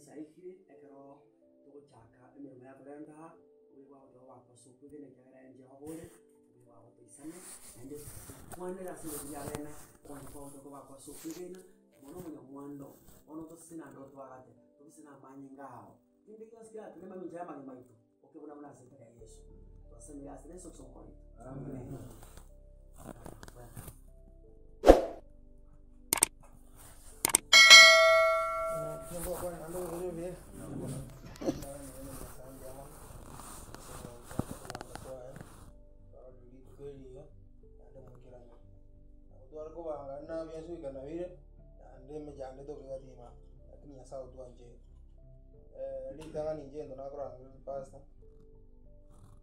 Ensa yaikire ekero togochaka emeremo yatorenta aa, obuya bwabo togoaka ase okwegena ekiagera aye Jehova ore, obuya bwabo toisane, naende tokwanere ase engaki riabene, okwancha kwabo tokogoaka ase okwegena, mono omonyamwando, bono tosese naende otwagate, tobise na amanyinga ao. Kende gionsi keratube mamincha y'amagima aito, oke buna buna ase erieta ria Yeso. Twasemire ase Yeso Kristo omokori oito. Amen. Ritang'ani inche egento nakorangeria pastor,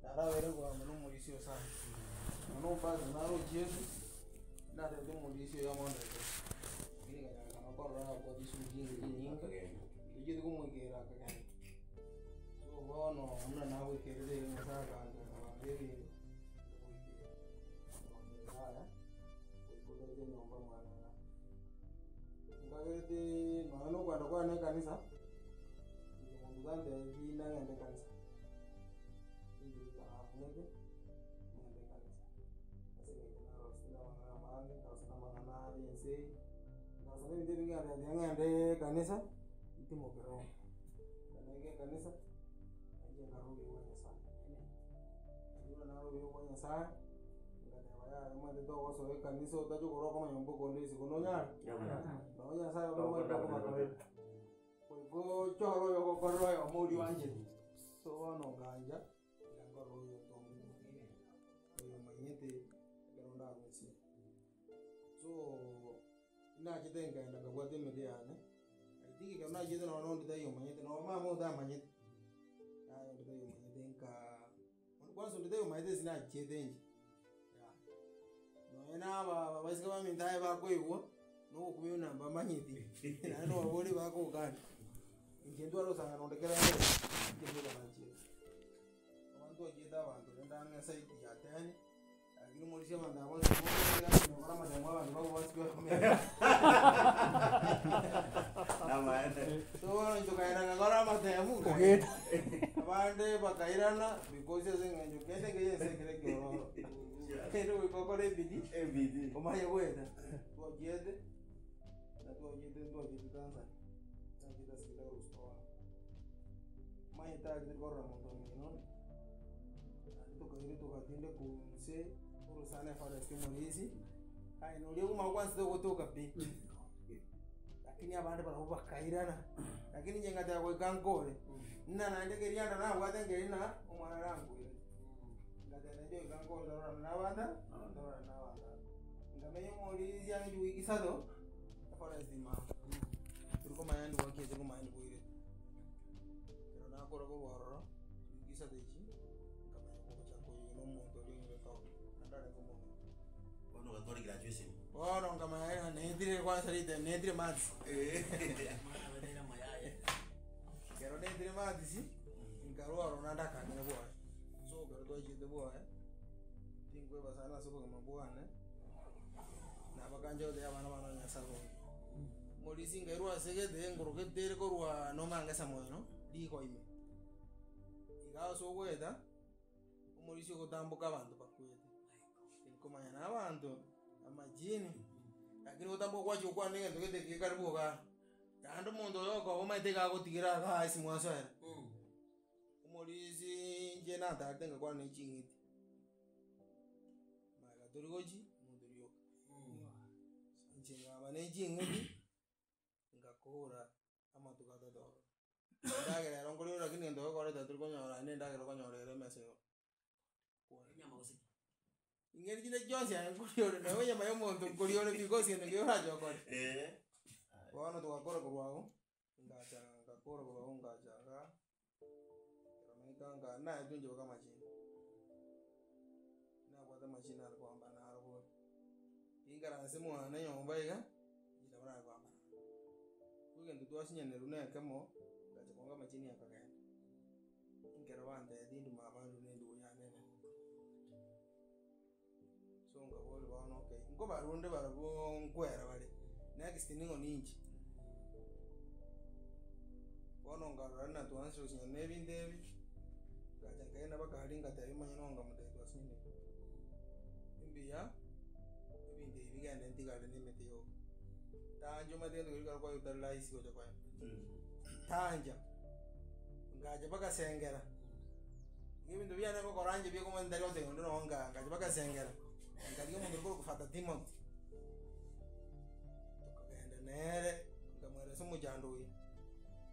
narabeire nkogamba na omorisia o sana, nonya omopastor naroche ase, natebete omorisia oyo amondete, lakini ekanyarekana korora abwate esukuru chinyinge, tochieti komoikera akagenda. So bono buna nagoikerete iga nyasae akancha akabanga ebinto, nkagoikera, nkagoikera yaya, goika orente enyomba mwane igaa. Nkagerete nonya na okogenda kwane ekanisa, inche monto tantebi nagende ekanisa, inche goika nafunete, ng'ende ekanisa, ase eng'encho narosete na amang'ana amange, nkarosa na amang'ana ya ense eye, nkarosa na ebinto ebinge ngateba tiga ng'ende ekanisa, ntimoke roho. Ekero naika ekanisa, nainche nkarora obuya bwa Nyasaye. Nainche buna narora obuya bwa Nyasaye, ngateba yaya omanyete togosoa ekanisa otache korwa okomanya mboka onde isiko nonyare? Nabo Nyasaye omanyete okobakorera. Goika ochore oyogokorera oyomo oria oanchete. So bono ngancha, tiga nkorere oyonto omonene, oyomanyete ekero ndagosie. So, nachete nkaenda nkabwata emete yane, I think ekero nachete nonye onde taiyo omanyete, nonye mama otamanyete, yaya onde taiyo omanyete nkaa, kwanza onde taiyo omanyete ase nachiete inche, yaya. Nonye na aba abaiseke baminto aye bakoigwa, na ogokumia buna mbamanyeti, naende nobaborie bagokani, inche ntware gosangana onde kera ere, inche nigo nachiete. Abanto twachiete abanto rende ang'e esaidi ya ten. Lakini omorisia abanto aba bonsi gokora amatemo abanto bagobasibwa komenya. So bono intwe tokaenda ngakora amatemu Ogenda. abande bakairana because ase eng'encho kende nkeiyo ense ekere ekiororo. Kende goika okore ebidii omanye goeta. Twachiete, na twachiete ntwachiete Tanzania, twachiete ase egetabu korwa omanyete aria tori korora monto omino. Naende tokairwa togatindekwa inse orosana eforest omorisia, aye noria omanye gwanchete gotoka pi, lakini abande barabwo bakairana, lakini inche ngateba goika nkore, ng'a naende kerianda nabwate nkeri ng'a omwana nankwerete, ngateba nainche goika nkore tororane na abande aba, tororane na abanto aba. Nkamenya omorisia ang'e chiwiki isato, eforest ime abwo, tori komanya ndi bwakiete komanya ndi bwairete. Ekero nakora korwa ororo. Chiwiki isato echi, nkamanya kogocha koyigwa na omonto oria ong'ire town, naende arenge omong'ina. Bono ogatwara graduation. Bono nkamanya ng'a naetire kwanza rite naetire maths. Ekero naetire maths, nkarwa ororo naende akang'ira bwoye. So ekero twachiete bwoye, tinkweba sana ase obogima bwane, nabakancha gotebia abana bane onye Nyasaye obobe. Morisia nkairwa ase egete, ngorogete ere korwa nomange samoino, riko ime. Iga ase ogoeta, omorisia ogotamboka abanto bakwete, tirikomanya na abanto, amajini, lakini gotamboka gwachia gokwana egento gete eke karibu igaa, naende omonto oyo okoba omanyete iga agotigera igaa ase mwasoera, omorisia inche natarete ngakwana ne ching'iti, magega tori gochia, omonto rioka, inche nkaba ne ching'iti, ngakora amatuko atato ororo. Endagera ero nkorire lakini egento gekoreta tori konyora naende endagera okonyora ere emesa igo. Enyama gose ki? Ing'eni chinde chionsi aye nkoria ore nonya enyama ya omonto nkoria ore because gento keria orache okore. Bono togakora korwa abwo, ngacha ngakora korwa abwo ngacha igaa, ekero naika nka naetwe inche mpaka amachini, nabwate amachini nare koamba naro bono. Ninkaranse mwane nyomba iga, inche nabo nare koamba naro. Egento twasinyanerwa na ekemo, ngacha konga amachini akagenda, ekero bantebetie intwe mama intwe na endugu yane enene. So nkaboria bono okay, nkobarunde barabwo nkwera bare, next ning'o ninche. Bono. nkarora buna twaanzire gosinyana na ebinto ebi, ngacha nkaenda mpaka aria ngatebia omonyene oo nkamotebia twasinyanire, mbuya, ebinto ebi bigende ntigare na emete yoka. Tancha omanyete gento keria ekero kwaigwa tari rahisi gocha koenda, tancha, ngacha mpaka sengera, iga ebinto biane ngokora inche bieka omanyete ntari gotebia onde nonye nkaa, ngacha mpaka sengera, nkarigia omonto okorokwa father Timothy, tokagenda nere, nkamweresa omochando oyo,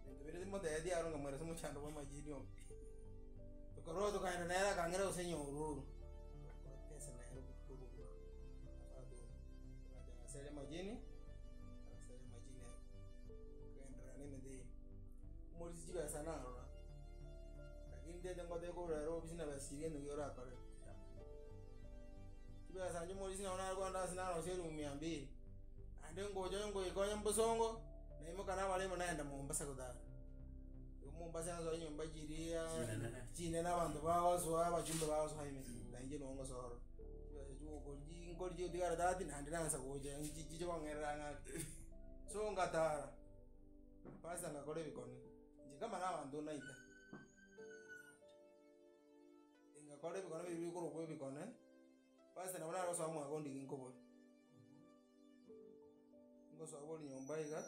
ebinto biria timotebetie aro nkamweresa omochando bwa amajini oyo. Tokarwa tokaenda nere akang'ira gose nyororo, togakora kesa nere obotuko obogima, afather oyo, togacha agaseria amajini, agaseria amajini aye, tokagenderera na emete eye. Omorisia chibesa narora, lakini ntete ngotebie korwa rero obisi na besa chiria gento ki orakore. Chibesa inche omorisia nabo nare kogenda ase narosia elifu mia mbili, naende ngocha ngoikonya mbosongo, naimoka nabarembo naenda Mombasa gotara. Igo Mombasa nasoa chinyomba chiria Chinene. chinene abanto bagosoa abachumbe bagosoa ime, na inche nigo ngosoa ororo. Chibesa chigokoria nkori chigotigara thirty naende naansa gocha nchi chiche kong'erera ang'e ake. So ngatara, pastor ngakora ebikone, inche kama na abanto naita. Ngakora ebikone biria bikorokwa ebikone, pastor nabo nare gosoa mwako ondigie nkobore. Ngosoa bori nyomba iga,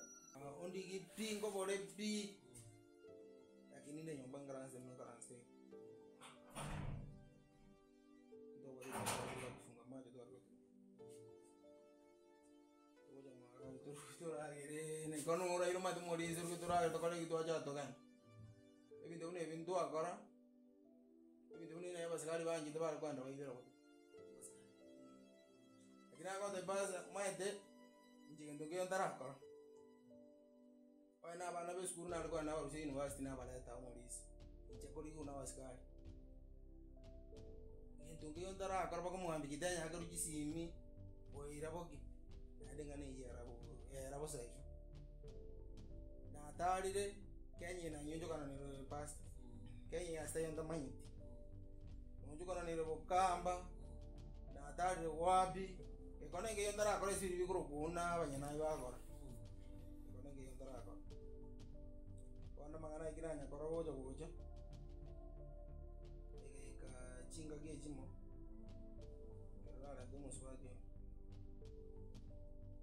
ondigie pi nkobore pi, lakini inde nyomba nkaranse buna nkaranse iga. Ntobwate kufunga macho tware gotumia. Togocha mwaro toragere niko noraire omanyete morisia oroche toragere tokore eki twacha togende. Ebinto buna ebi ntwakora, ebinto buna ebi nonye abasikari banchete bare kogenda baibera botuko. Lakini nagotebia pastor omanyete, inche gento nkeiyo ntarakora, onye na abana ba esukuru nare kogenda nabarusia university nabareta omorisia, inche korigwa na abasikari. Gento nkeiyo ntarakora mpaka omogambi Kitenya akerwa chisimi, boira boki, naende eng'ana eywo era bo era bosa igo. Natarire, Kenya eye nanyionchokana nere pastor, Kenya eye ase taiyo ntamanyeti, nonchokana nere bokamba, natarire wapi, ekero nkeiyo ntarakora ase ebiria bikorokwa buna abanyanai bagokora, ekero nkeiyo ntarakora. Bono amang'ana ayio ekero nanyakora gocha gocha, egaika chingaki echimo, ekero narenta omosubati oyo,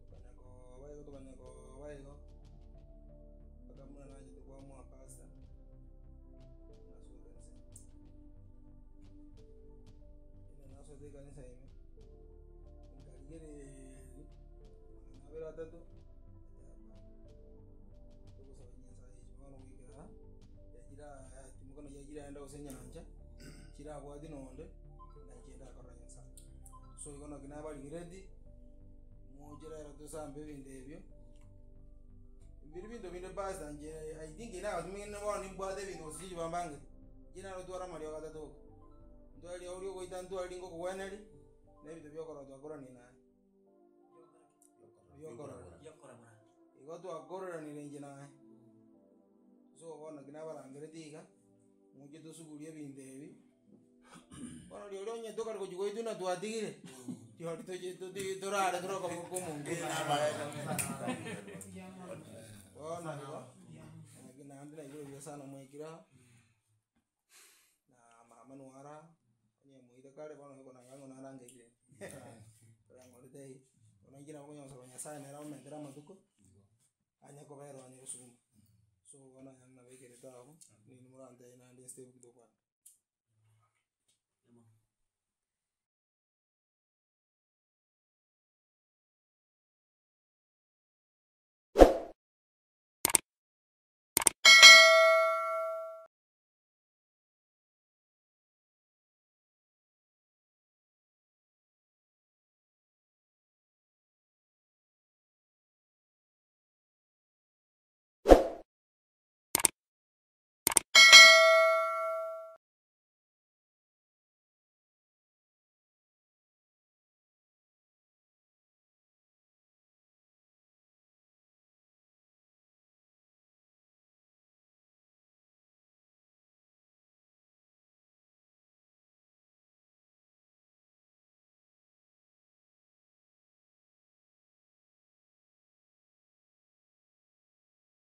tokanya koba igo tokanya koba igo, mpaka buna nachete kwamoa pastor, nasoa ekanisa ime. Ekero nasoete ekanisa ime, nkarigereria, amang'ana abere atato, ngateba hapana, togosaba nyasaye echi bono goikera aa, yachire aa timoka naki yachire aende gose enyancha, chirabwati nonde, nainche ndakorora nyasaye. So igo naki nabarigeretie, moche rero tosambe ebinto ebio, mbiri binto binde pastor inche I think nagotumia bono nimbwate ebinto gose sijui bambangete, inche narotware amariogo atato oka, ntware riogo riogoita ntware ringokogweneria, na ebinto biokorora twakorania naye. Biokorora. Igo twakoreranire inche naye, so bono naki nabarangeretie iga, moche tosugurie ebinto ebi, bono rirorio onye tokare gochia goitwa na twatigire, rirorio toche totige torare tore okoboko kwa omonto. Bono igo, naki naende naigure buya sana mwaikire aa, na mama nwara, onye moite kare bono nigo nanga narangeire orang'orete iga, bono inche nabo nkonyosaba nyasaye nere amomentere amatuko, anye kobera onye gosukuma. So bono onye nabaikerete abwo, ninwe morantebie naende estep ki tokwana.